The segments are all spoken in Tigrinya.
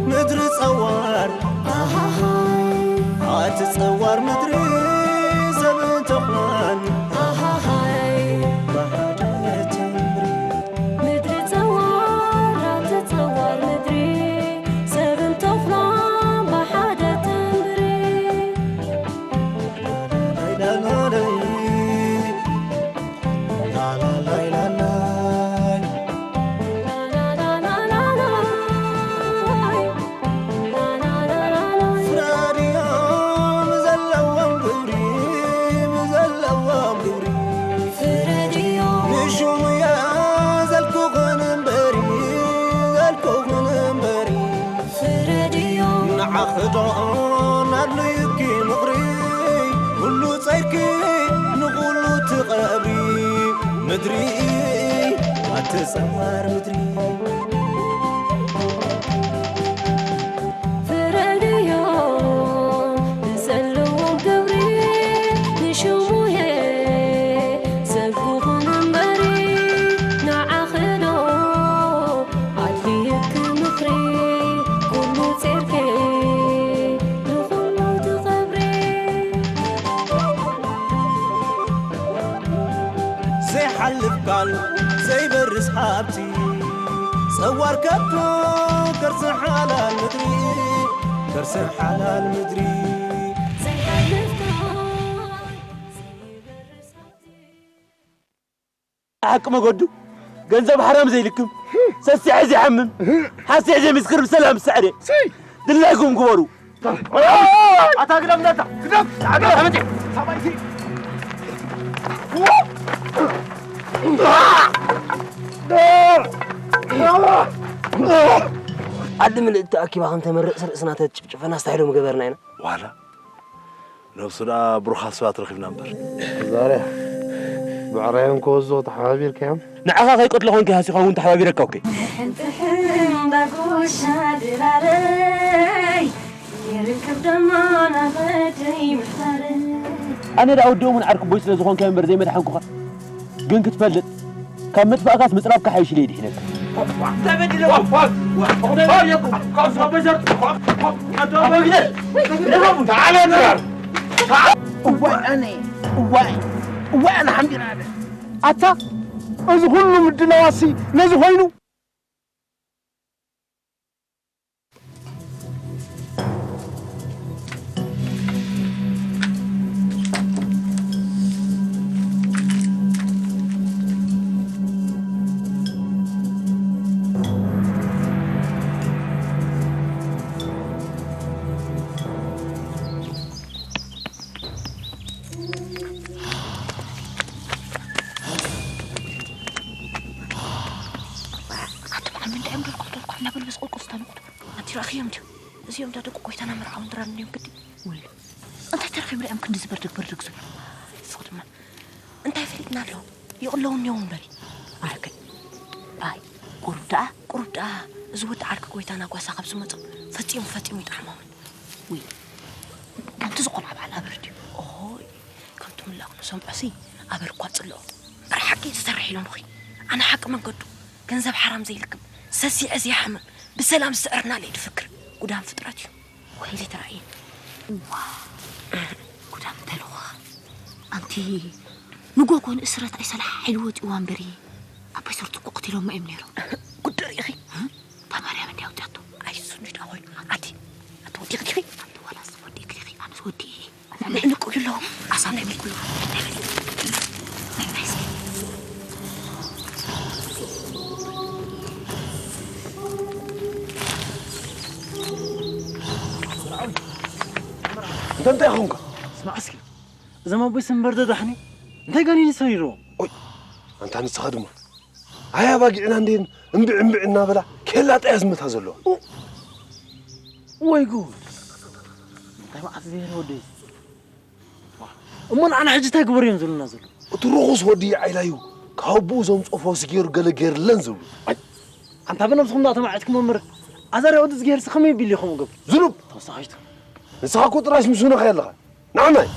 ምድሪ ጸዋር ኣቲ ጸዋር ምድሪ ሰብን ተኹላን ብሓደ ተንብሪ። ምድሪ ጸዋር ኣቲ ጸዋር ምድሪ ሰብን ተኹላን ብሓደ ተንብሪ። ፍረድዮም ዘለዎም ግብሪ፣ ብዘለዎም ግብሪ። ፍረድዮም። ንሹምያ ዘልኩኽን እምበሪ፣ ዘልኩኽን እምበሪ። ፍረድዮም። ንዓኺ ዶ ናድልዩኪ ምኽሪ፣ ኩሉ ጸይርኪ ንኹሉ ትቐብሪ። ምድሪ ኣቲ ጸዋር ምድሪ። ፍረድዮ ብዘለዎም ግብሪ፣ ንሽሙየ ሰብ ክኹን እምበሪ፣ ንዓኺ ዶ ኣድልየኪ ምኽሪ፣ ኩሉ ጸይርኪ ንኹሉ ትቐብሪ። ዘይሓልፍ ቃል ዘይበርስ ሃብቲ፣ ጸዋር ከብቱ ከርሲ ሓላል ምድሪ፣ ከርሲ ሓላል ምድሪ። ዘይሓልፍ ቃል ዘይበርስ ሃብቲ። ሓቂ መገዱ፣ ገንዘብ ሓራም ዘይልክም፣ ሰሲዐ ዘይሓምም፣ ሓሲዕ ዘይምስክር ብሰላም ዝሰዕረ። ድላይኩም ግበሩ። ኣታ ግደፍ ነታ፣ ግደፍ። ኣታ መጺ። ሰብኣይቲ። ዓዲ ምልእቲ ኣኪባ ከም ተመርቕ ርእስና ተጭፍጭፈና ስታይሎም ገበርና ኢና። ዋላ ነብሱ ደኣ ብሩኻት ሰባት ረኺብና እምበር። ዛርያ፣ ብዕራዮም ክወዝቑ ተሓባቢርካዮም? ንዓኻ ከይቀትሎ ኮንኪ ሃሲኻ እውን ተሓባቢረካ እኮ። ሕንጥሕን ዳጎሻ ድላለይ፣ ይርክብ ደማ ናበደይ ምሕታለይ። ኣነ ደኣ ወዲ እሙን ዓርኪ ኣቦይ ስለ ዝኾንካዮ እምበር ዘይመድሓንኩኻ። ግን ክትፈልጥ፣ ካብ ምጥፋእካስ ምጽራፍካ ሓይሽ ኢለ ይድሕነካ። እዋይ ኣነ፣ እዋይ፣ እዋይ ኣነ ሓምቢራ ኣነ። ኣታ፣ እዚ ኩሉ ምድላዋሲ ነዚ ኮይኑ? ኣቲ በዓል ምንታይ እዮም ደልኩም ደልኩም እናበሉ በዚ ቁልቁል ዝታነቑ? ኣንቲ ረኣኽዮም ድዩ? እዚኦም ዳ ደቂ ጎይታና መርዓውን ድራርን እዮም ግዲ። ወይ፣ እንታይ ተረኺቡ ደኣ እዮም ክንዲ ዝበርድግ በርድግ ዝብሉ? ንስኹ ድማ እንታይ ፈሊጥና ኣለዉ? ይቕለዉ እኒአው እምበሪ። ኣርከይ፣ ኣይ፣ ቁሩብ ደኣ፣ ቁሩብ ደኣ፣ እዚ ወዲ ዓርኪ ጎይታና ጓሳ ካብ ዝመጾ ፈጺሙ፣ ፈጺሙ ይጥዓሞምን። ውይ፣ ከምቲ ዝኾነ በዓል ኣብር ድዩ? ኦይ፣ ከምቲ ምላቕ ንሰምዖሲ ኣበር እኳ ጽልኦ። እምበር ሓቂ ዝሰርሕ ኢሎምኺ። ኣነ ሓቂ መንገዱ፣ ገንዘብ ሓራም ዘይልክም፣ ሰሲዐ ዘይሓምም፣ ብሰላም ዝስዕርና ለይ ድፍክር። ጉዳም ፍጥረት እዩ። ወይሊ ተራእየ። እዋ፣ ጉዳም እንተልኹ። ኣንቲ ንጎጎ ንእስረት ኣይሰላሕ ሓይሊ ወፂዋ እምበሪ፣ ኣቦይ ሰርቱ እኮ ቅቲሎሞ እዮም ነይሮም። ጉድ ርኢኺ? እታ ማርያም እንድያ ኣውፅያቶ። ኣይሱኒ ዳ ኮይኑ። ኣቲ፣ ኣቲ ወዲኺ ዲኺ? ኣንቲ ዋላስ ወዲእኪ ዲኺ? ኣነስ ወዲኤ እየ። ንዕንቁ ኣለዎም። ኣሳብ ናይ ምልኩ እንተ እንታይ ኾንካ? ስማዕ እስኪ፣ እዞም ኣቦይ ስምበር ደዳሕኒ እንታይ ጋኒን ሰሪርዎም? ኦይ፣ ኣንታ ንስኻ ድማ። ኣይ ኣባጊዕና እንዴን እምብዕ እምብዕ እናበላ ኬላ ጣያ ዝመታ ዘለዋ። ወይ ጉድ! እንታይ መዓት ዝሄር ወደይ? እሞ ንዓና ሕጂ እንታይ ግበር እዮም ዝብሉና ዘለዉ? እቲ ርኹስ ወዲ ዓይላዩ ካብ ኣቦኡ ዘምፅኦ ፈውሲ ገይሩ ገለ ገይርለን ዝብሉ። ኣይ፣ ኣንታ ብነብስኹም ዳ ተማዒትኩም እምበር፣ ኣዛርያ ወዲ ዝገይርሲ ከመይ ቢሉ እዩ ከምኡ ገብር? ዝኑብ! ተወሳኺቱ። ንስኻ እኮ ጥራሽ ምስ ውነኻ ኣለኻ። ንዓናይ!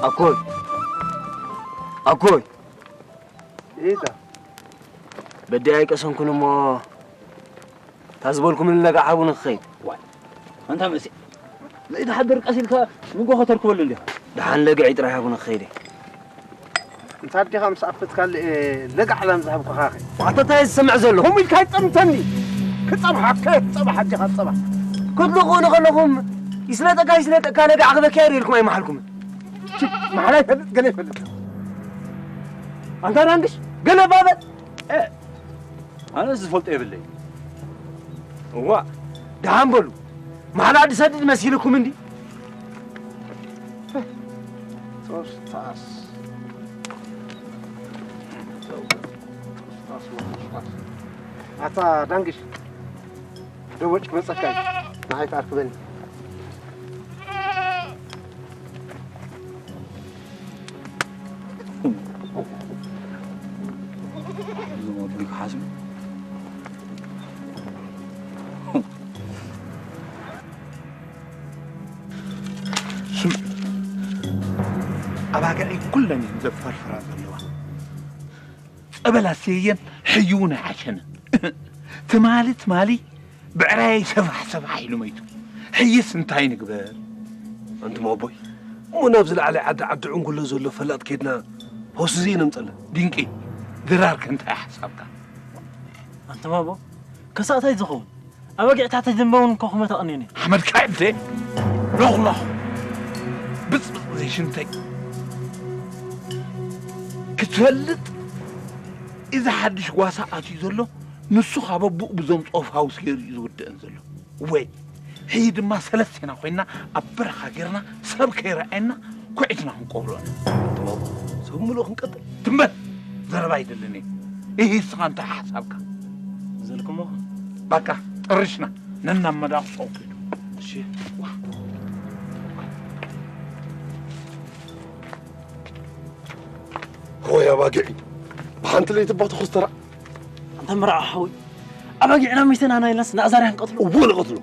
ኣኮይ፣ ኣኮይ። ኢታ። በዲ ኣይቀሰንኩን እሞ፣ እታ ዝበልኩምኒ ለጋዕ ሃቡ ንክኸይድ። ዋይ፣ ኣንታ መሲ፣ ዘይትሓድር ቀስ ኢልካ ንጎ ከተርክበሉ እንዲኻ። ደሓን ለግዒ ጥራይ ሃቡ ንክኸይድ። እንታ ኣዴኻ ምስ ኣፈትካለ፣ ለጋዕ ላም ዝሃብኩኻ ኸ? ኣታ እንታይ ዝሰምዕ ዘሎ? ከምኡ ኢልካ ኣይትጠምተኒ። ክጸብሓ፣ ክጸብሓ ኣዴኻ ጸብሓ። ክትልቑ ንኸለኹም፣ ይስለጠካ፣ ይስለጠካ፣ ለጋዕ ክበኪ ኣይርእልኩም ኣይመሓልኩምን። ቺ፣ ማሕላ ይፈልጥ፣ ገለ ይፈልጥ። ኣንታ ዳንግሽ፣ ገለ ባበል። እ፣ ኣነ ዝፈልጦ የብለይ። እዋ፣ ደሓን በሉ። ማሕላ ድሰድድ መሲልኩም እንዲ። ሶስታስ። ሶስታስ ወስፋት። ኣታ ዳንግሽ፣ ደቦጭ ክመጸካ እዩ። ንዓይ ትኣርክበኒ። እዞም ወዲ ክሓስቡ። ስም-፣ ኣባግዐይ ኩለን እየን ዘፈርፍራ ዘለዋ። ጸበል ኣስየየን ሕዩ እውን ኣይዓሸንን። ትማሊ ትማሊ ብዕራይ ሰፋሕ ሰፋሕ ኢሉ መይቱ። ሕይስ እንታይ ንግበር? ኣንቱም ኣቦይ፣ እሞ ናብ ዝለዓለ ዓዲ ዓዲ ዕንጉሎ ዘሎ ፈላጥ ኬድና ፈውሲ ዘይነምጸለን። ድንቂ፣ ድራር ከ እንታይ ሓሳብካ? ኣንቱም ኣቦ፣ ከሳእታይ ዝኸውን? ኣባጊዕታተይ ደንበውን እኮ ክመታ ቀኒኒ። ሓመድካ ይብደ። ሎኽሎኽ። ብጽብጽ ዘይሽንተይ። ክትፈልጥ፣ እዚ ሓድሽ ጓሳ ኣትዩ ዘሎ፣ ንሱ ካብ ኣቦኡ ብዞም ጾፋውስ ገይሩ እዩ ዝውድእን ዘሎ። ወይ፣ ሕጂ ድማ ሰለስቴና ኮይንና ኣብ በረኻ ጌርና ሰብ ከይረኣየና ኩዒትና ክንቀብሮ ኢና። ጥበቡ፣ ሰብ ምሉእ ክንቀጥል። ትም በል! ዘረባ ኣይደልን እዩ። እሂ፣ እስኻ እንታይ ሓሳብካ? ዘልክሞ? በቃ፣ ጠርሽና። ነናብ መዳኹ ሰው ኪዱ። እሺ። ሆይ ኣባጊዕ፣ ብሓንቲ ለይቲ እባ ተኹስተራ። ኣንታ መርዓ ሓወይ፣ ኣባጊዕና ሚተን ኣና ኢልናስ ንኣዛርያ ክንቀትሎ? እወ ንቐትሎ።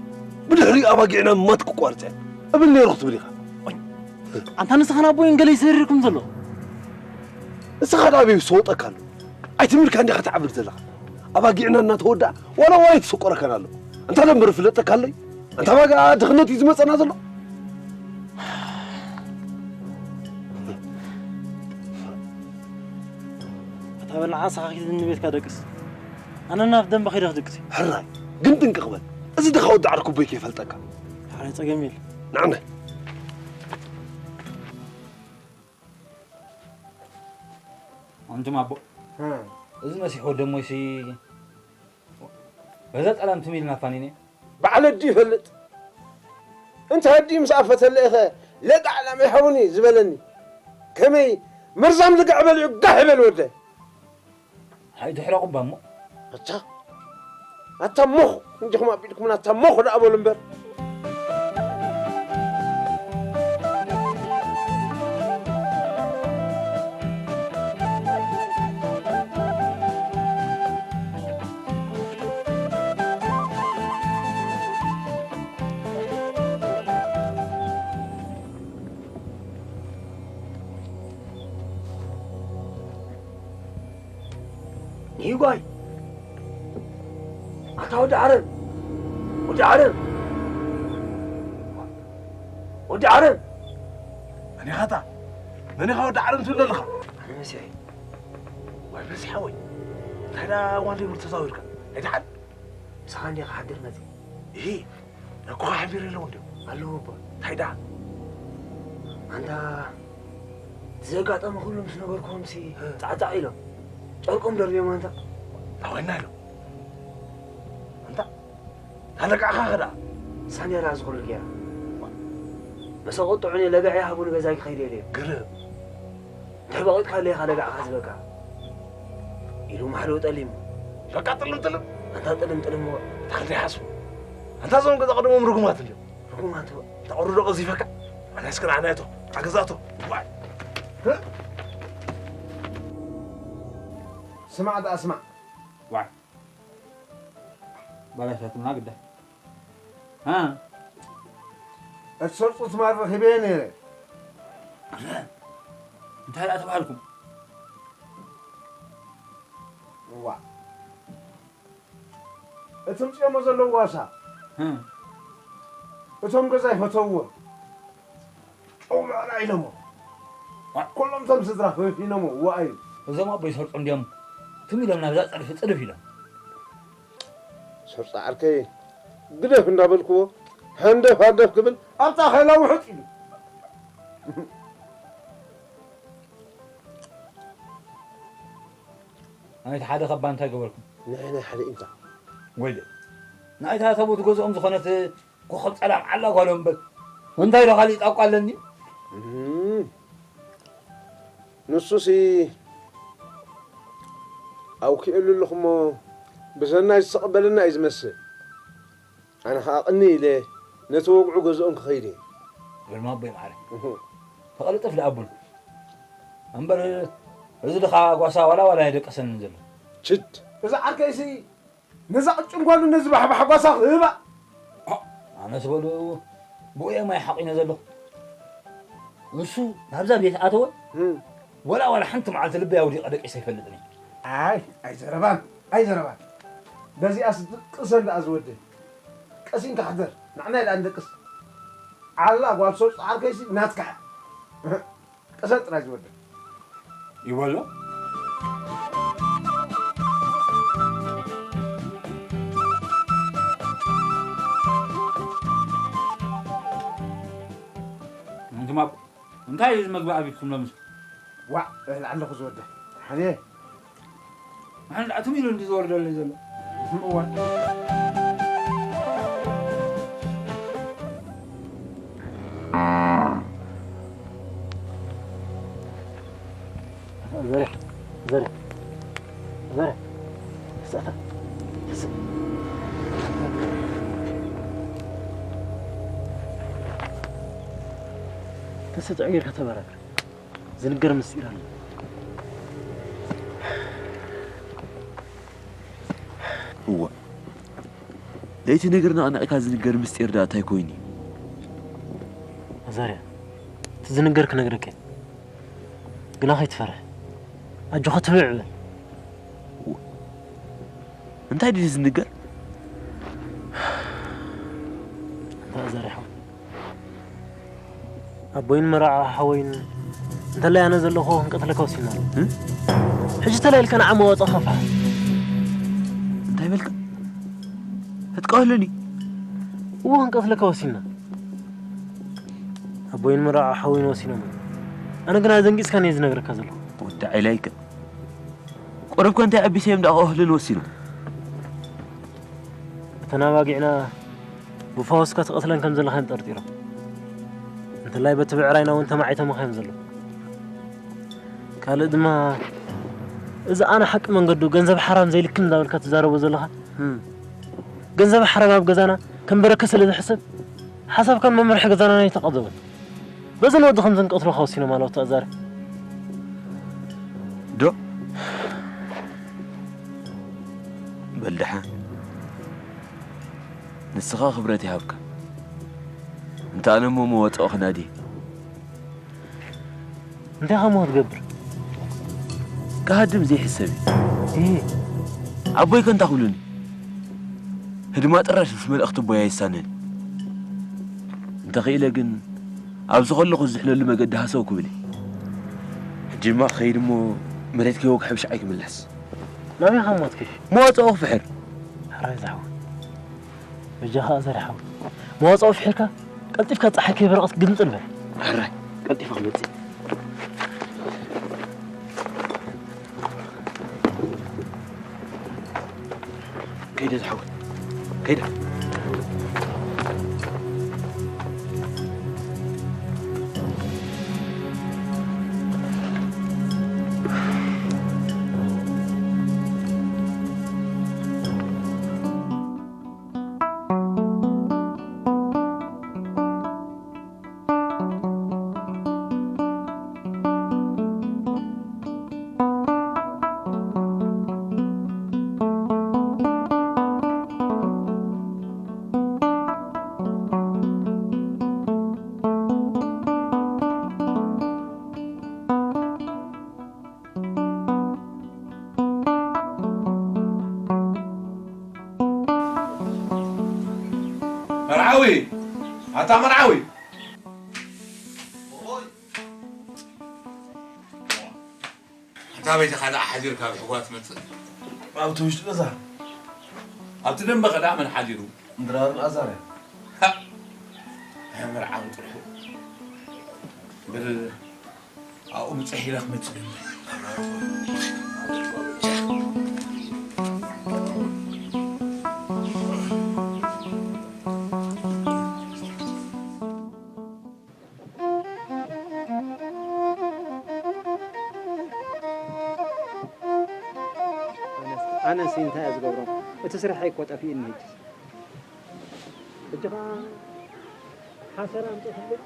ብድሕሪኡ ኣባጊዕና ማት ክቋርጽ እያ እብል ነይሩ ክትብል ኢኻ። ኣንታ ንስኻን ኣቦይን ገለ ይሰሪርኩም ዘሎ። ንስኻ ደኣ ኣበይ ዝሰወጠካ ኣሎ? ኣይትም ኢልካ እንዲኻ ትዓብር ዘለኻ። ኣባጊዕና እናተወድኣ ዋላ ዋላ ኣይተሰቆረካን ኣሎ። ኣንታ ደንበር ፍለጠካ ኣሎይ። ኣንታ ባጋ ድኽነት እዩ ዝመጸና ዘሎ። ኣታ በል ንዓ ንስኻ ኪድ ንቤትካ ደቅስ። ኣነ ናብ ደንበ ኸይደ ክድቅስ እየ። ሕራይ፣ ግን ጥንቅቕ በል። እዚ ድኻ ወዲ ዓርኩቦይ ከይፈልጠካ። ሕራይ ጸገም የለ። ንዓና። ኣንቱም ኣቦ፣ እ። እዚ መሲሕ ወደሞይሲ በዛ ጸላም ትም ኢልና ፋኒነ። በዓል ኣዲ ይፈልጥ። እንተ ኣዲ ምስ ኣፈተለ ኢኸ ለጋዕ ላም ይሃቡኒ ዝበለኒ። ከመይ መርዛም ልግዕ በሊዑ ጋሕ ይበል ወደ። ሃይ ድሕረ ቁባ እሞ። ኣታ፣ ኣታ ሞኽ፣ እንዲኹም ኣቢልኩምና ኣታ ሞኽ ደኣ በሉ እምበር። ይጓይ። እታ ወዲ ዓረብ፣ ወዲ ዓረብ፣ ወዲ ዓረብ። መን ኢኻ እታ? መን ኢኻ ወዲ ዓረብ ትብል ዘለኻ? ኣነ መሲሐ። ዋይ መሲሐ ወይ። እንታይ ደኣ ዋንዴ ብር ተዛዊርካ? ኣይደሓን? ምሳኻ እንዲኻ ሓቢር መጺእ። እሂ፣ ነኩኻ ሓቢር የለዎ እንዲዮ? ኣለዎ እባ። እንታይ ደኣ? ኣንታ እቲ ዘጋጠመ ኩሉ ምስ ነገርኩዎምሲ እ። ጻዕጻዕ ኢሎም። ጨርቆም ደርብዮም ኣንታ። እንታይ ኮይና ኢሎም? ኣንታ፣ ታለቃዕኻ ኸዳ? ሳንያ ደኣ ዝኹሉ ገይራ። መሰቆጥዑኒ ለጋዕ ይሃቡ ንገዛይ ክኸይድ እየ ኢለ። ግርም። እንድሕር በቒጥካ ኣለኻ ለጋዕኻ ዝበካ። ኢሉ ማሕደኡ ጠሊሙ። በቃ ጥልም ጥልም። ኣንታ ጥልም ጥልም እሞ። ኣንታ ክንደይ ሓስቡ። ኣንታ እዞም ገዛ ቀደሞም ርጉማት እንድዮም። ርጉማት እሞ። ተቐርዶ ቀዚፈካ። ኣነ እስከ ንዓና እቶ። ኣገዛእቶ። ዋይ። ስማዕ ደኣ ስማዕ። ዋይ። ባላሻትና ግዳ። ሃ? እቲ ሰርጹ ትማል ረኺበዮ ነይረ። እንታይ ደኣ ተባሃልኩም? እዋ። እቲ ምጽኦሞ ዘለዉ ጓሳ። ህም። እቶም ገዛ ይፈተውዎ። ጨው ብዕራ ኢሎሞ። ዋ። ኩሎም እቶም ስድራ ፈንፊኖሞ፣ ዋይ። እዞም ኣቦይ ሰርጾም ድዮም? ትም ኢሎም ናብዛ ጸድፊ ጽድፍ ኢሎም። ሰርጾ ዓርከይ፣ ግደፍ እንዳበልክዎ፣ ሃንደፍ ሃንደፍ ክብል፣ ኣብታ ኸላ ውሑጥ ኢሉ። ናይቲ ሓደ ከባ እንታይ ገበርኩም? ናይ፣ ናይ ሓደ ኢንታ። ወይለ። ናይታ ሰብኡት ገዝኦም ዝኾነት ኮኸብ ጸላም ዓላ ጓሎም በል። እንታይ ዶ ካሊእ ጣቋ ኣለኒ? እም። ንሱሲ ኣውኪእሉ ኣለኹሞ ብሰናይ ዝተቐበለና እዩ ዝመስል። ኣነ ኸኣ ቅኒ ኢለ ነቲ ወግዑ ገዝኦም ክኸይድ እየ። ግርማ ኣቦይ መዓረ። እሁ። ተቐልጥፍ ደኣ ኣቡን። እምበር እዚ ድኻ ጓሳ ዋላ ዋላ ኣይደቀሰንን ዘሎ። ችድ። እዚ ዓርከይሲ ነዛ ቅጭን ጓሉ ነዚ ባሕባሕ ጓሳ ክህባ። ኣነስ በሉ ብኡ እየ ማይ ሓቒነ ዘለኹ። ንሱ ናብዛ ቤት ኣተወ፣ እም። ወላ፣ ወላ ሓንቲ መዓልቲ ልበይ ኣውዲቐ ደቂሰ ኣይፈልጥን እየ። ኣይ፣ ኣይዘረባን፣ ኣይዘረባን። በዚኣስ ድቅሰን ደኣ ዝወደይ። ቀሲንካ ሕደር፣ ንዓናይ ደኣ ንደቅስ። ዓላ ጓል ሶርጽ ዓርከይሲ ናትካ እያ። ቅሰን ጥራይ ዝወደይ። ይበሎ። ኣንቱም ኣብ እንታይ እዩ እዚ መግቢ ኣቢልኩም ሎምስ? ዋዕ እብል ኣለኹ ዝወደይ። ሓንየ። ኣነ ደኣ ትም ኢሉ እንዲ ዝወርደለይ ዘሎ። እዋ። ዘርያ፣ ዘርያ፣ ዘርያ። ተሰ-፣ ተሰ-፣ ተሰጥዖ ጌርካ ተበራበር። ዝንገር ምስጢር ኣሎ። እወ። ለይቲ ነግርና ኣነቕካ ዝንገር ምስጢር ደኣ እንታይ ኮይኑ እዩ? ኣዛርያ፣ እቲ ዝንገር ክነግረካ እየ። ግና ከይትፈርሕ። ኣጆኻ ትብዕ በል። እወ። እንታይ ድዩ ዝንገር? ኣንታ ኣዛርያ ሓወይ። ኣቦይን መራዓ ሓወይን እንተላይ ኣነ ዘለኹ ክንቀትለካ ወሲና ኣሎ። እ? ሕጂ ተላኢልካ ንዓ መዋጽኦ ከፍሓ። እንታይ በልካ? ክትቀህሉኒ? እዎ ክንቀትለካ ወሲና። ኣቦይን መራዓ ሓወይን ወሲኖም እዮም። ኣነ ግና ዘንጊጽካኒ እየ ዝነግረካ ዘለኹ። ወዲ ዓይላይከ? ቁሩብከ እንታይ ኣቢሰዮም ደኣ ክቀህሉኒ ወሲኖም? እተን ኣባጊዕና ብፋውስ ክትቐትለን ከም ዘለኻ እዮም ጠርጢሮም። እንተላይ በቲ ብዕራይና እውን ተማዒቶምኻ እዮም ዘለዉ። ካልእ ድማ፣ እዚ ኣነ ሓቂ መንገዱ ገንዘብ ሓራም ዘይልክም እንዳበልካ ትዛረቦ ዘለኻ፣ እም። ገንዘብ ሓራም ኣብ ገዛና ከም በረከት ስለ ዝሕሰብ፣ ሓሳብካን መምርሒ ገዛናን ኣይተቐደወን። በዚ ንወዲ ከም ዝንቀትሉኻ ወሲኖም ኣለዉ ተዛረ። ዶ? በል ደሓን። ንስኻ ክብረት ይሃብካ። እንተ ኣነ እሞ መወጽኦ ክናዲ። እንታይ ኸሞ ክትገብር? ክሃድም ዘይሕሰብ እዩ። እህ። ኣቦይ ከ እንታይ ክብሉኒ? ህድማ ጥራሽ ምስ መልእኽቲ ኣቦይ ኣይሳነን። እንተኽኢለ ግን ኣብዚ ከለኹ ዝዝሕለሉ መገዲ ሃሰው ክብል እየ። ሕጂማ ክኸይድ እሞ መሬት ከይወግሐ ብሻዕይ ክምለስ። ናበይ ከም ሞትክሽ? መዋፅኦ ክፍሕር። ሕራይ ዝሓወይ። በጃኻ ኣዘር ሓወይ። መዋፅኦ ፍሒርካ ቀልጢፍካ ፀሓይ ከይበረቐት ግምፅል በል። ሕራይ ቀልጢፈ ክመፅእ። ከይደ ዝሓወይ ከይደ። መርዓዊ! ኣታ መርዓዊ! ኣታ በይትኻ ደኣ ሓዲርካ ብሕጓ ትመጽእ? ኣብቲ ውሽጢ ገዛ። ኣብቲ ደንበ ከ ደኣ መን ሓዲሩ? ድራርን ኣዛርያ። ሃ! ኣይ መርዓዊ ጥርሑ። በል ኣብኡ ብጽሕ ኢለ ክመጽእ እየ። ኣነስ እንታይ እየ ዝገብሮ? እቲ ስራሐይ እኮ ጠፊኡኒ ሕጂ። ሕጂ ኸዓ ሓሰር ኣምፅእ ክብል፣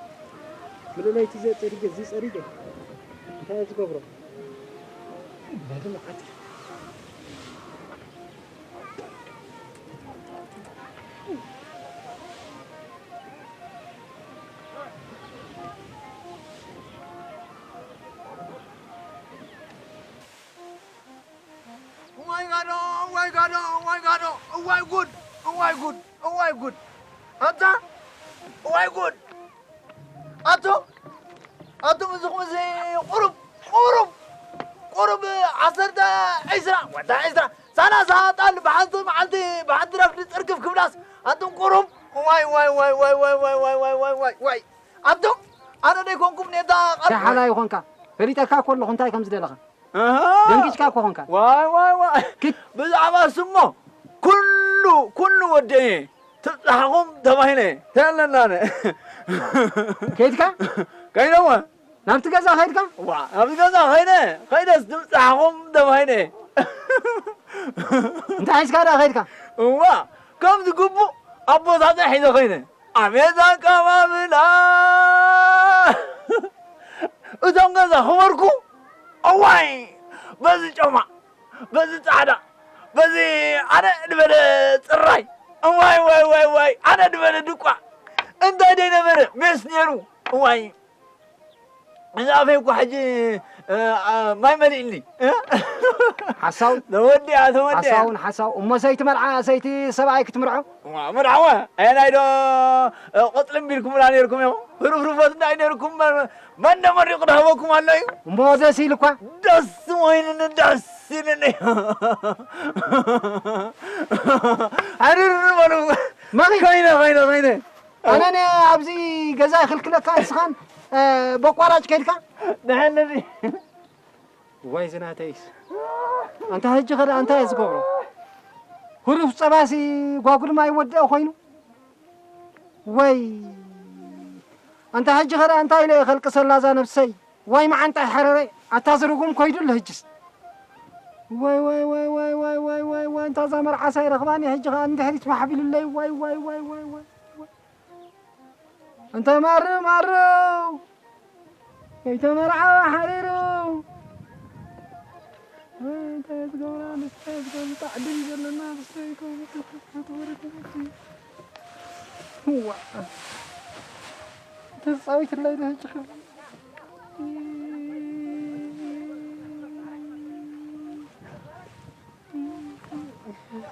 ምልለይቲ ዘፀሪገ፣ እዚ ፀሪገ፣ እንታይ እየ ዝገብሮ? በዚ መዓት። እዋይ ጋዶ፣ እዋይ ጋዶ፣ እዋይ ጋዶ፣ እዋይ ጉድ፣ እዋይ ጉድ፣ እዋይ ጉድ። ኣታ፣ እዋይ ጉድ። ኣቶ፣ ኣቶ፣ ምስኹም እዚ ቁሩብ፣ ቁሩብ፣ ቁሩብ ዓሰርተ፣ ዒስራ፣ ወዳ ዒስራ፣ ሰላሳ ጣል ብሓንቲ መዓልቲ፣ ብሓንቲ ረፍዲ ጽርግፍ ክብላስ፣ ኣንቱም ቁሩብ፣ ዋይ፣ ዋይ፣ ዋይ። ኣንቱም፣ ኣነ ደይኮንኩም ኔታ ቃል ሻሓላይ ይኾንካ። ፈሊጠካ እኮ ኣለኹ እንታይ ከም ዝደለኻ። ኣሃ። ደንጊጭካ እኮ ኾንካ። ዋይ፣ ዋይ፣ ዋይ። ኪድ። ብዛዕባ ስሞ ኩሉ፣ ኩሉ ወደየ ትብጻሕኹም ተባሂለ። እንታይ ኣለና ኣነ? ከይድካ? ከይደ እወ። ናብቲ ገዛ ከይድካ? ዋ፣ ናብቲ ገዛ ከይደ፣ ከይደስ ትብጻሕኹም ተባሂለ። እንታይ ሒዝካ ደኣ ከይድካ? እዋ፣ ከም ዝግቡእ ኣቦታተይ ሒዘ ከይደ። ኣቤት ኣቀባብላ! እቶም ገዛ ክበርኩ፣ እዋይ! በዚ ጮማ፣ በዚ ጻዕዳ፣ በዚ ኣነ ድበለ ጽራይ፣ እዋይ፣ ዋይ፣ ዋይ፣ ዋይ፣ ኣነ ድበለ ድቋ፣ እንታይ ደይ ነበረ ሜስ ነይሩ፣ እዋይ! እዚ ኣፈይ እኮ ሕጂ፣ እ፣ እ፣ ማይ መሊእኒ፣ እ? ሓሳው? ተወዲኣ፣ ተወዲኣ። ሓሳውን ሓሳው። እሞ ሰይቲ መርዓ፣ ሰይቲ ሰብኣይ ክትምርዖ? ዋ፣ መርዓዋ፣ ኣየናይ ዶ፣ እ፣ ቅጽልም ቢልኩምላ ነይርኩም እዮም? ህርፍርፎት እንታይ ነይርኩም? መን፣ መን ዶ መሪቑ ዶ ሃበኩም ኣሎ እዩ? እሞ ደስ ኢልኳ? ደስ ወይንኒ፣ ደስ ኢልኒ። ሕርር በሉ። መኺ? ከይነ፣ ከይነ፣ ከይነ። ኣነ ነ-፣ ኣብዚ ገዛ ይኽልክለካ፣ ንስኻን፣ እ፣ በቋራጭ ከይድካ? ደሓን ነዚ። ዋይ ዝናተይስ። ኣንታ ሕጂ ኸ ደኣ እንታይ እየ ዝገብሮ? ህሩፍ ጸባሲ ጓጉል ማይ ወደአ ኮይኑ? ወይ ኣንታ ሕጂ ኸ ደኣ እንታይ ኢለ እየ ከልቅሰላ እዛ ነብሰይ? ዋይ መዓንጣይ ሓረረይ፣ ኣታ ዝርጉም ኮይዱ ኣሎ ሕጅስ። ዋይ፣ ዋይ፣ ዋይ፣ ኣንታ እዛ መርዓሳ ይረኽባኒ፣ ሕጂ ኸኣ ንድሕሪት ማሕቢሉለይ። ዋይ፣ ዋይ፣ ዋይ፣ ዋይ፣ ዋይ፣ ዋይ። ኣንታ ማርው፣ ማርው፣ ከይተመርዓወ ሓሪሩ። ወይ እንታይ ዝገብራ፣ እንታይ ዝገብራ፣ ጻዕድን ዘለና፣ ብስተይ ከው፣ ክትወርድ። ዋ። ተጻዊትለይ ዶ ሕጂ ኸ?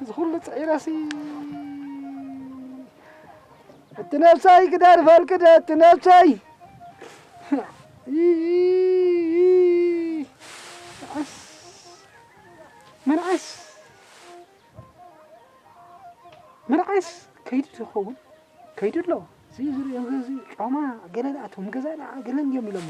እዚ ኩሉ ጽዒረሲ ትነብሰይ ክደርፈል ክደ ትነብሰይ። መርዓስ መርዓስ መርዓስ ከይዱ ዝኸውን ከይዱ ኣሎ። እዚ ዝሪኦ እዚ ጮማ ገለ ደኣ እቶም ገዛ ደኣ ገለ እንድዮም ኢሎሞ።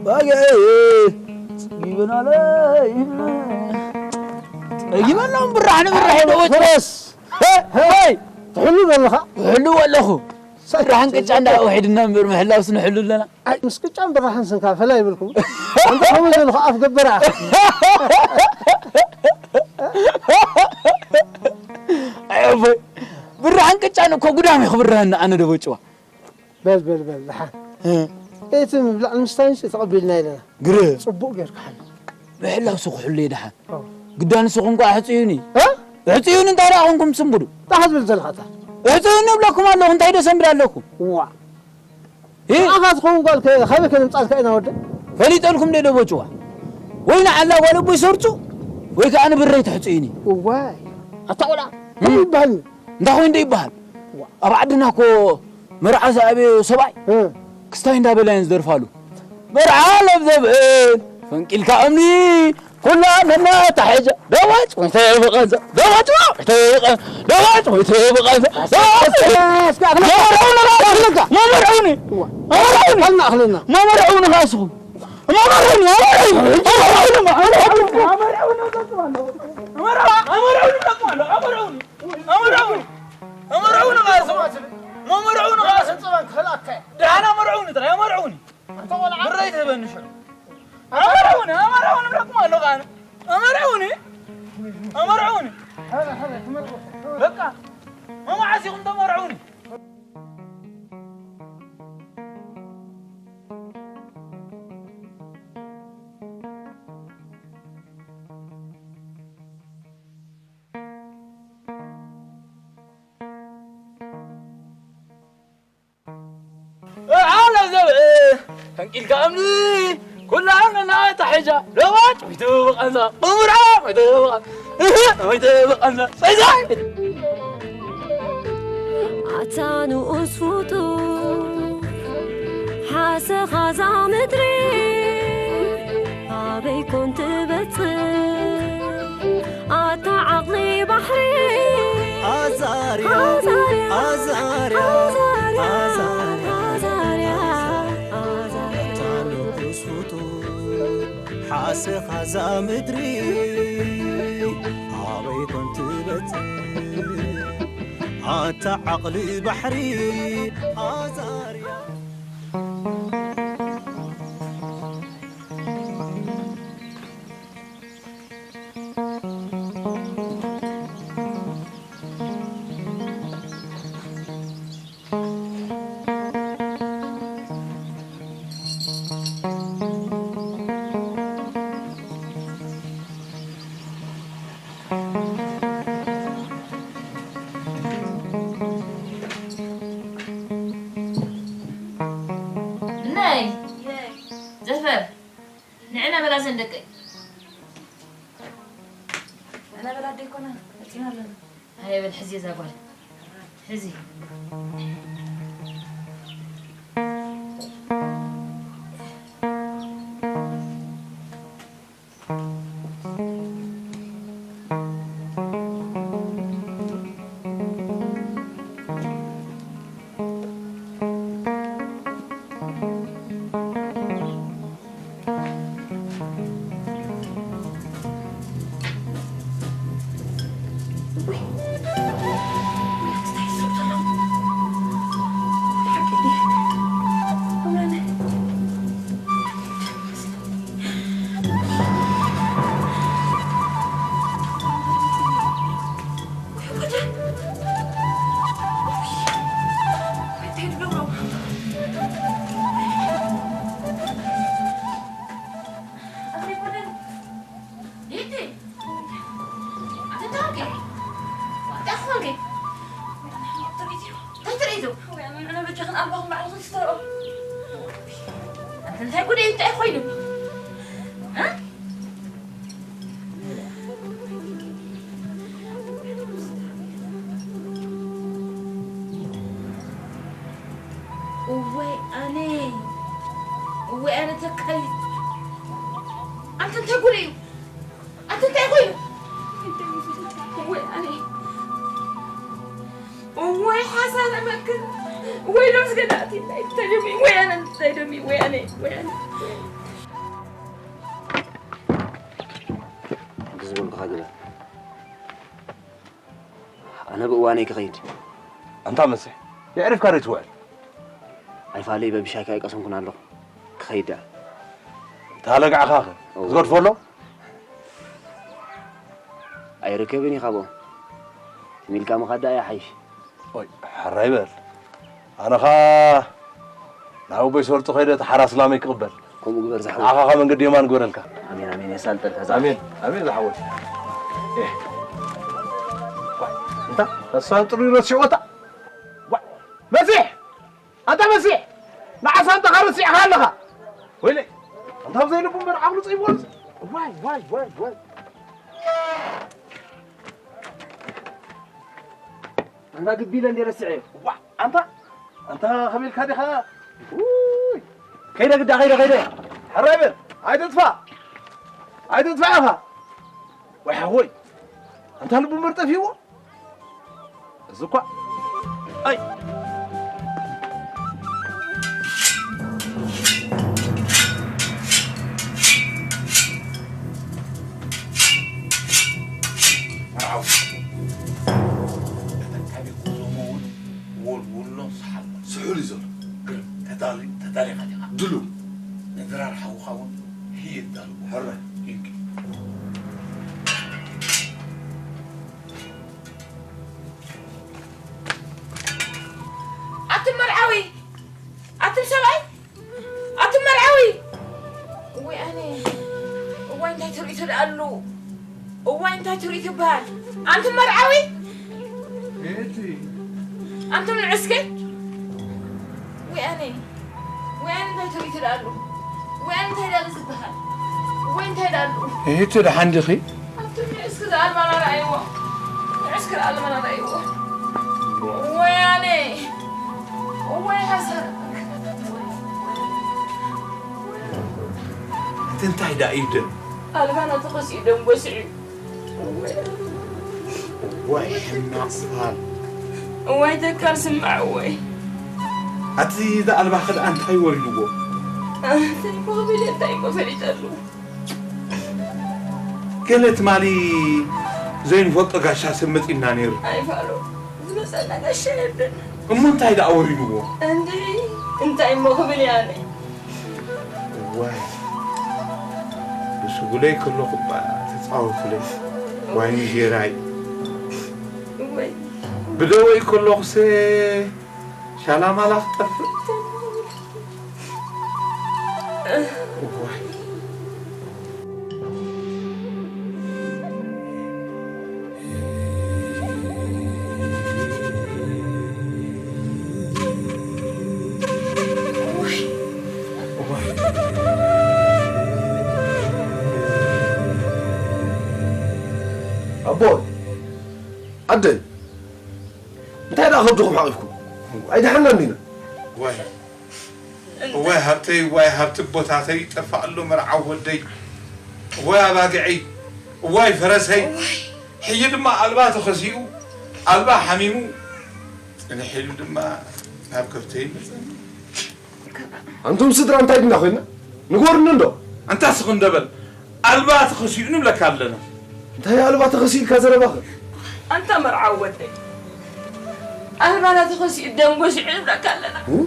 ባገ ጸጊበናለይ። ጸጊበናም ብራሕ ንብራሕ ኢለ ወጭ። ፈረስ። ሄይ! ትሕሉ ዘለኻ? ትሕሉ ኣለኹ። ብራሕን ቅጫ እንዳ ውሒድና እምበር ምሕላውስ ንሕሉ ኣለና። ኣይ፣ ምስ ቅጫን ብራሕን ስንካ ፈላይ ይብልኩም። ኣንተ ከምኡ ዝበልኹ ኣፍ ገበራ። ኣይ፣ ኣቦይ፣ ብራሕን ቅጫን እኮ ጉዳም እዩ ክብርሃኒ ኣነ ደበጭዋ። በል፣ በል፣ በል፣ ደሓን። እ። እቲ ምብላዕ ምስታይንስ ተቐቢልና ኣለና። ግረ። ጽቡቕ ጌርካ ሓሉ። ምሕላውስ ክሕሉ እየ ደሓን። ኣዎ። ግዳንስ ኹንኳ ኣሕጽዩኒ። እ? ኣሕጽዩኒ እንታይ ደኣ ኹንኩም ስንቡዱ? እንታይ ዝብል ዘለኻ እታ? ኣሕጽዩኒ እብለኩም ኣለኹ፣ እንታይ ዶ ሰንብድ ኣለኹ? ዋ። እ? ንዓኻ ትኸውን ጓል ከ-፣ ካበይ ከነምጻልካ ኢና ወደ? ፈሊጠልኩም ዶ ደቦጭዋ? ወይ ንዓላ ጓል ኣቦይ ሰርጹ፣ ወይ ከኣ ንብረይ ተሕጽዩኒ። እዋይ። ኣታ ቆልዓ፣ እ? ከምኡ ይበሃል። እንታይ ኮይኑ ዶ ይበሃል? ዋ። ኣብ ዓድና እኮ መርዓ ዝኣበዮ ሰብኣይ እ። ክስታይ እንዳበላ እየን ዝደርፋሉ። መርዓ ለብዘብእን ፈንቂልካ እምኒ ኩላ ነናታ ሐጃ ደዋጭ ወይ ተብቐንዛ ደዋጭ ወይ ተብቐንዛ ደዋጭ ወይ ተብቐንዛ ደዋጭ እስኪ ኣኽለካ። መመርዑኒ ኣኽለካ። መመርዑኒ ዋ። መመርዑኒ ኣኽለና ኣኽለና። መመርዑኒ ካስኹም መመርዑኒ መመርዑኒ መመርዑኒ መመርዑኒ መመርዑኒ መመርዑኒ መመርዑኒ መመርዑኒ መመርዑኒ መመርዑኒ መመርዑኒ መመርዑኒ መመርዑኒ ደሓና መርዑኒ ጥራይ መርዑኒ። ኣንተ ቆልዓ። ብረይ ትህበኒ ሽዑ። ኣመርዑኒ፣ ኣመርዑኒ እብለኩም ኣለኹ ኣነ። ኣመርዑኒ። ኣመርዑኒ። በቃ። መማዓስ ኢኹም ተመርዑኒ? ዓለም ዘብእ ፈንቂልካ እምኒ ኩላ እምንና ተሒዛ ለዋጭ ወይ ትብቐንዛ እምራ ወይ ትብቐን እህ ወይ ትብቐንዛ ሰይዛይ ኣታ ንኡስ ፍጡር ሓሰኻ እዛ ምድሪ ኣበይ ኮን ትበጽሕ ኣታ ዓቕሊ ባሕሪ ኣዛርያ ኣዛርያ ኣዛርያ ኣዛርያ ኣዛርያ ኣታ ንኡስ ፍጡር ሓሰኻ እዛ ምድሪ ኣበይ ኮን ትበጽሕ ኣታ ዓቕሊ ባሕሪ ኣዛርያ ነይ ዘፈር ንዕና በላ ዘን ደቀይ። ኣና በላ ደይኮና መፂና ኣለና። ኣየ በል ሕዚ እዛ ጓል ሕዚ። ኣነ በጃኽን ኣልባኹም ባዕልኹም ትስተርኦ። ኣንተ እንታይ ጉድ እዩ? እንታይ ኮይኑ? እ? እወይ ኣነ፣ እወይ ኣነ ተካሊት። ኣንተ እንታይ ጉድ እዩ? ኣንተ እንታይ ኮይኑ? እወይ ኣነ፣ እወይ ሓሳረ መክን፣ ወይ ሎምስ ገዳእቲ እንታይ ተደሚ፣ ወይ ኣነ እንታይ ደሚ፣ ወይ ኣነ፣ ወይ ኣነ። ዝብልካ ግበር። ኣነ ብእዋነይ ክኸይድ። ኣንታ መስሕ፣ የዕሪፍካ ዶ ትውዕል? ኣይፋለይ በብሻይካ ኣይቀሰንኩን ኣለኹ። ክኸይድ ደኣ። እታ ለጋዕኻኸ? እዎ። ክትገድፎ ኣሎ? ኣይርከብን እዩ ካብኦም። ትም ኢልካ ምኻድ ደኣ ይሓይሽ። ኦይ፣ ሕራይ በል። ኣነ ኸኣ ናብ ኣቦይ ሰርጡ ከይደ እቲ ሓራስ ላመይ ክቕበል። ከምኡ ግበር ዝሓወይ። ንዓኻ ኸኣ መንገዲ የማን ግበረልካ። ኣሜን፣ ኣሜን። የሳልጠልካ ዝሓወይ። ኣሜን፣ ኣሜን ዝሓወይ። ኤህ። ዋይ፣ እንታ፣ እሳ ጥሩይ ረሲዕዎታ። ዋይ፣ መሲሕ! ኣንታ መሲሕ! ንዓ ሳንጣኻ ረሲዕኻ ኣለኻ። ወይለይ፣ ኣንታ ብዘይ ልቡ እምበር ዓቕሉ ጸይብዎስ። ዋይ፣ ዋይ፣ ዋይ፣ ዋይ። ኣንታ ግቢ ኢለ እንዴ ረሲዐዮ። ዋ፣ ኣንታ፣ ኣንታ ከመይ ኢልካ ዲኻ? ውይ! ከይደ ግዳ፣ ከይደ፣ ከይደ። ሕራይ በል፣ ኣይትጥፋእ። ኣይትጥፋእ ኢኻ። ወይ ሓወይ፣ ኣንታ ልቡ እምበር ጠፊእዎ። እዚ እኳ፣ ኣይ። መርዓዊ። እተን ካብ ይኩዞሞ እውን ወልውሎ ሰሓል። ስሑል እዩ ዘሎ። ግርም። ተዳሊ-፣ ተዳሊኻ ዲኻ? ድሉው። ንድራር ሓውኻ እውን ህይድ ዳልዎ። ሕራይ። ይንኪ። ኣቱም መርዓዊ! ኣቱም ሰብኣይ! ኣቱም መርዓዊ! እዋይ ኣነ! እዋይ እንታይ ትርእዩ ትደኣሉ! እዋይ እንታይ ትርእዩ ትበሃል! ኣንቱም መርዓዊ! እቲ ኣንቱም ንዑስከይ! ወይ ኣነ! ወይ ኣነ እንታይ ትርእዩ ትደኣሉ! ወይ ኣነ እንታይ ደኣሉ ዝበሃል! ወይ እንታይ ደኣሉ! እቲ ደሓን ዲኺ? ኣብቲ ንዑስኪ ዝኣልማና ረኣይዎ። ንዑስኪ ዝኣልማና ረኣይዎ። ወያኔ። ወይ ሓሳር። እቲ እንታይ ደኣ እዩ ደም? ኣልባና ተኸሲኡ ደም ጎስዑ። ወይ ሕማቕ ስባል። ወይ ተካል ስማዕ ወይ። ኣቲ ዝኣልባኺ ደኣ እንታይ ወሪድዎ? እንታይ እኮ ክብል እየ፣ እንታይ እኮ ፈሊጠሉ? ገለ ትማሊ ዘይንፈልጦ ጋሻ ሰብ መጺእና ነይሩ። ኣይፋሎ፣ ዝመጸና ጋሻ የለን። እሞ እንታይ ደኣ ወሪድዎ? እንዲ፣ እንታይ እሞ ክብል እየ ኣነ? ዋይ፣ ብስጉለይ ከለኹ እባ ተጻወቱለይ። ዋይ እንጀራይ። ወይ። ብደወይ ከለኹሰ ሻላማላ ክጠፍእ። እዋይ። እዋይ። ኣቦይ፣ ኣደይ፣ እንታይ ደኣ ከብድኹም ሓቒፍኩም? ኣይደሓንናን ዲና? ዋይ፣ እዋይ ሃብተይ፣ እዋይ ሃብቲ ቦታተይ፣ ጠፋእ ኣሎ መርዓዊ ወደይ። እዋይ ኣባግዐይ፣ እዋይ ፈረሰይ። እዋይ። ሕጂ ድማ ኣልባ ተኸሲኡ፣ ኣልባ ሓሚሙ፣ ጽንሕ ኢሉ ድማ ናብ ከብተይ መጸኒ። ኣንቱም ስድራ እንታይ ድና ኮይና? ንገሩኒ እንዶ። ኣንታ ስኽ እንዶ በል። ኣልባ ተኸሲኡ ንብለካ ኣለና። እንታይ ኣልባ ተኸሲኡ ኢልካ ዘረባኸ? ኣንታ መርዓዊ ወደይ። ኣልባና ተኸሲኡ ደም ጎሲዑ ንብለካ ኣለና። እ?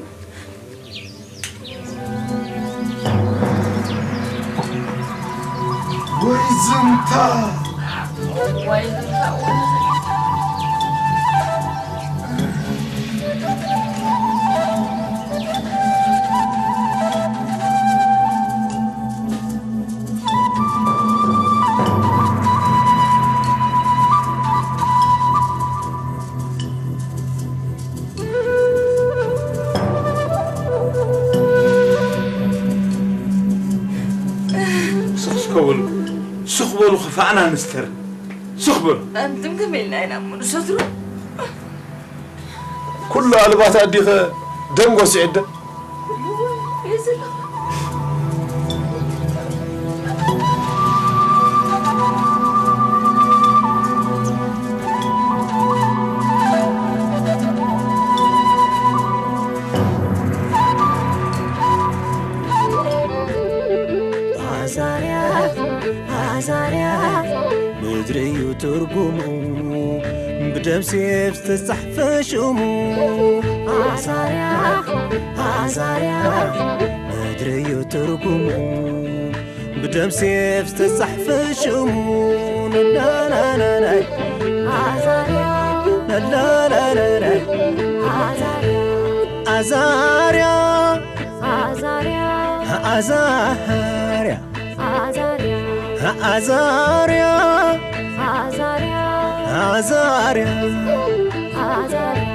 ወይ ዝንታ! ወይ ዝንታ! ከበሉ። ስኽ በሉ፣ ክፋእና ንስተር። ስኽ በሉ። ኣንቱም ከመይ ኢልና ኢና እሞ ንሰትሮ? ኩሉ ኣልባት ኣዲኸ ደም ጎሲዕደ። ኣዛርያ ኣዛርያ ምድሪ እዩ ትርጉሙ ብደም ሴፍ ዝተጻሕፈ ሽሙ ኣዛርያ ኣዛርያ ምድሪ እዩ ትርጉሙ ብደም ሴፍ ዝተጻሕፈ ሽሙ ነናናናይ ኣዛርያ ነናናናይ ኣዛርያ ኣዛርያ ኣዛርያ ኣዛርያ ኣዛርያ ኣዛርያ ኣዛርያ ኣዛርያ ኣዛርያ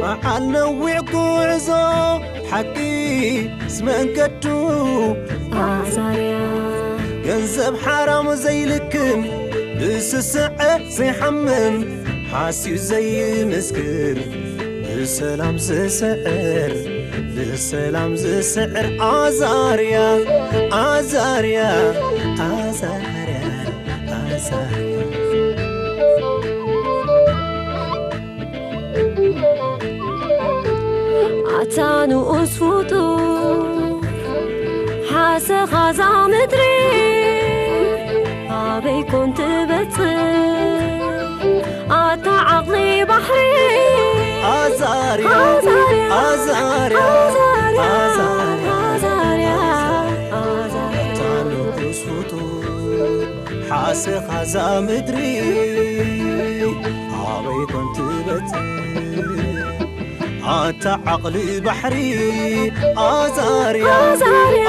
በዓል ነዊሕ ጉዕዞ ሓቂ ስመንገዱ ኣዛርያ ገንዘብ ሓራም ዘይልክም ብስስዐ ዘይሓምም ሓስዩ ዘይምስክር ብሰላም ዝስዕር ብሰላም ዝስዕር ኣዛርያ ኣዛርያ ኣዛርያ ኣዛርያ ኣታ ንኡስ ፍጡር ሓሰኻ እዛ ምድሪ ኣበይ ኮን ትበጽሕ ኣታ ዓቕሊ ባሕሪ ኣዛርያ ኣዛርያ ኣዛርያ ኣዛርያ ኣታ ንኡስ ፍጡር ሓሰኻ እዛ ምድሪ ኣበይ ኮን ትበጽሕ ኣታ ዓቕሊ ባሕሪ ኣዛርያ ኣዛርያ